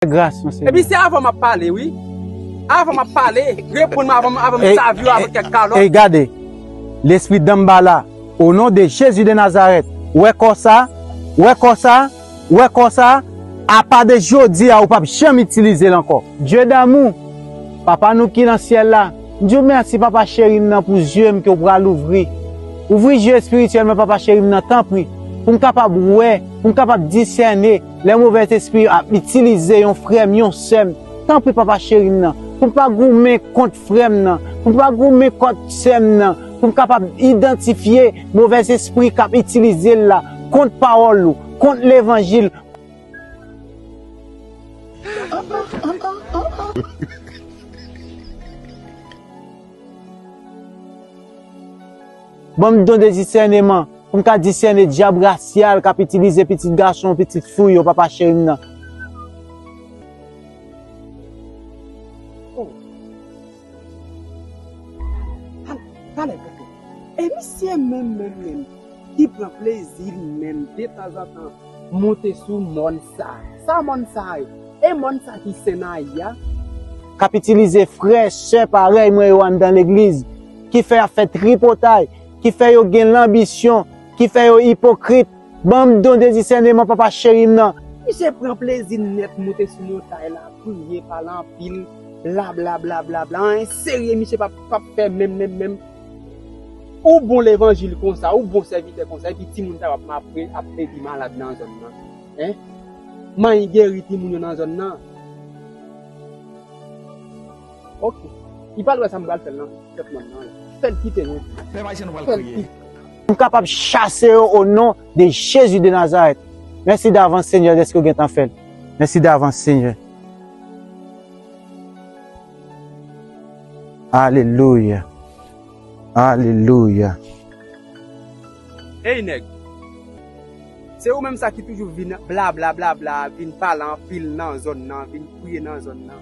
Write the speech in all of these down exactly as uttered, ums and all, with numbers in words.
Gras, Monsenyè. Epi se avan m ap pale, wi. Avan m ap pale, reponn mwen avan, avan m save w avèk kèk kalòt. Ey, gade. Lespri Danmbala, o non de Jezi de Nazarèt. Ou wè kò sa? Ou wè kò sa? Ou wè kò sa? Apa de jodi a, ou p ap janm itilize l ankò. Dye damou, Papa nou ki nan syèl la, m di w mèsi, Papa cheri m nan, pou zye m ke w pral ouvri. Ouvri zye espirityèl mwen, Papa cheri m nan, tanpri, pou m kapab wè, pou m kapab disène lè movèzespri ap itilize yon frè m, yon sè m. Tanpri, Papa cheri m nan, pou m pa goumen kont frè m nan, pou m pa goumen kont sè m nan, pou m kapab idantifye movèzespri k ap itilize l la kont pawòl ou, kont levanjil. Ban m don de disèneman, pou m ka disène dyab rasyal k ap itilize pitit gason, pitit fi w yo, Papa cheri m nan. Oh. Talè, talè, talè. E misye menm, menm, menm, ki pran plezi l menm, detanzantan, monte sou mòn sa. Sa mòn sa ye? E mòn sa ki Sen Ayi a? K ap itilize frè, sè parèy mwen yo anndan legliz, ki fè y ap fè tripotay, ki fè yo gen lanbisyon, ki fè yo ipokrit. Ban m don de disèneman, Papa cheri m nan. Misye pran plezi nèt monte sou montay la, priye, pale anpil, bla, bla, bla, bla, bla. Anyen serye misye p ap, p ap fè menm, menm, menm. Ou bon levanjil konsa, ou bon sèvitè konsa, epi timoun sa yo ap, ap, ap pedi malad nan zòn nan. Hein? Manyen geri timoun yo nan zòn nan. Ok. Li pral wè sa m pral fè l nan tèt mòn nan. Fè l kite nou. Pèp ayisyen, nou pral kriye. M kapab chase yo o non de Jezi de Nazarèt. Mèsi davans, Senyè, dèske w gentan fè l. Mèsi davans, Senyè. Alelouya. Alelouya. Ey, nèg. Se ou menm sa ki toujou vin bla, bla, bla, bla, vin pale anpil nan zòn nan, vin kriye nan zòn nan.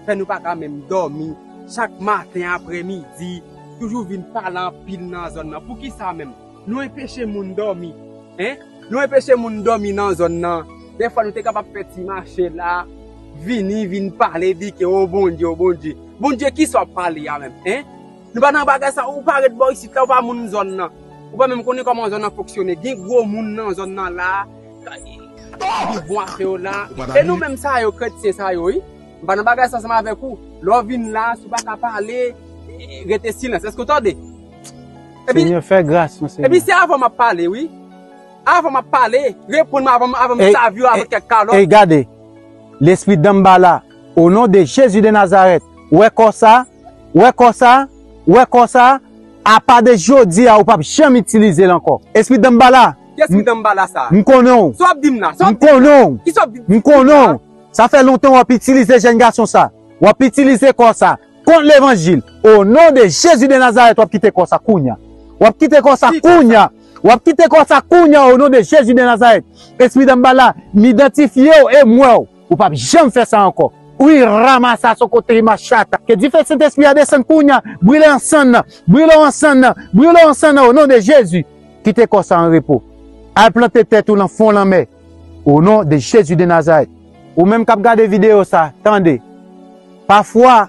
Fè nou pa ka menm dòmi. Chak maten, aprèmidi, toujou vin pale anpil nan zòn nan. Poukisa menm? Nou enpeche moun dòmi. Hein? Nou enpeche moun dòmi nan zòn nan. Dèfwa nou te kapab fè ti mache la, vini, vin pale, di ke, o Bondye, o Bondye. Bondye, kisa w ap pale a menm? Hein? Nou pa nan bagay sa, ou pa ret bò isit la, ou pa moun zòn nan. Ou pa menm konnen kòman zòn nan fonksyone. Gen gwo moun nan zòn nan la, ki bon afè yo la. E nou menm sa yo, kretyen sa yo, wi. M pa nan bagay sa ansanm avèk ou. Lè w vin la, si w pa ka pale, rete silans. Èske w tande? Epi, Senyè, fè gras, Senyè. Epi se avan m ap pale, wi. Avan m ap pale, reponn mwen avan, avan m save w avèk kèk kalòt. Ey, gade. Lespri Danmbala, o non de Jezi de Nazarèt, ou wè kò sa? Ou wè kò sa? Ou wè kò sa? Apa de jodi a, ou p ap janm itilize l ankò. Espri Danmbala. Ki espri Danmbala sa? M konnen w. Sa w ap di m la? Sa w ap di m la? M konnen w. Kisa w ap di m la? M konnen w. Sa fè lontan w ap itilize jèn gason sa. W ap itilize kò sa kont levanjil. O non de Jezi de Nazarèt, w ap kite kò sa kounya. W ap kite kò sa kounya. W ap kite kò sa kounya, o non de Jezi de Nazarèt. Espri Danmbala, m idantifye w e m wè w. Ou p ap janm fè sa ankò. Wi, ramasa soko te machata. Ke dife Sentespri a desann kounya, brile ansann nan, brile ansann nan, brile ansann nan, o non de Jezi. Kite kò sa an repo. Al plante tèt ou nan fon lanmè. O non de Jezi de Nazarèt. Ou menm k ap gade videyo sa, tande. Pafwa,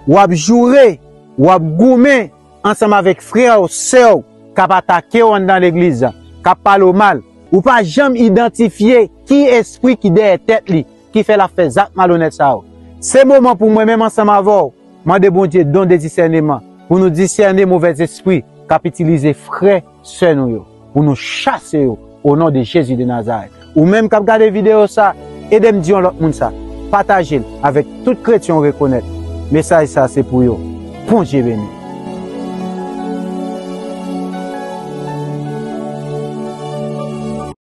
w ap joure, w ap goumen ansanm avèk frè w, sè w k ap atake w anndan legliz la, k ap pale w mal. Ou pa janm idantifye ki espri ki dèyè tèt li, ki fè l ap fè zak malonèt sa yo. Se moman pou mwen menm ansanm avè w, mande Bondye don de disèneman pou nou disène movèzespri k ap itilize frè, sè nou yo, pou nou chase yo, o non de Jezi de Nazarèt. Ou menm k ap gade videyo sa, ede m di yon lòt moun sa. Pataje l avèk tout kretyen w rekonèt. Mesaj sa se pou yo. Bondye beni.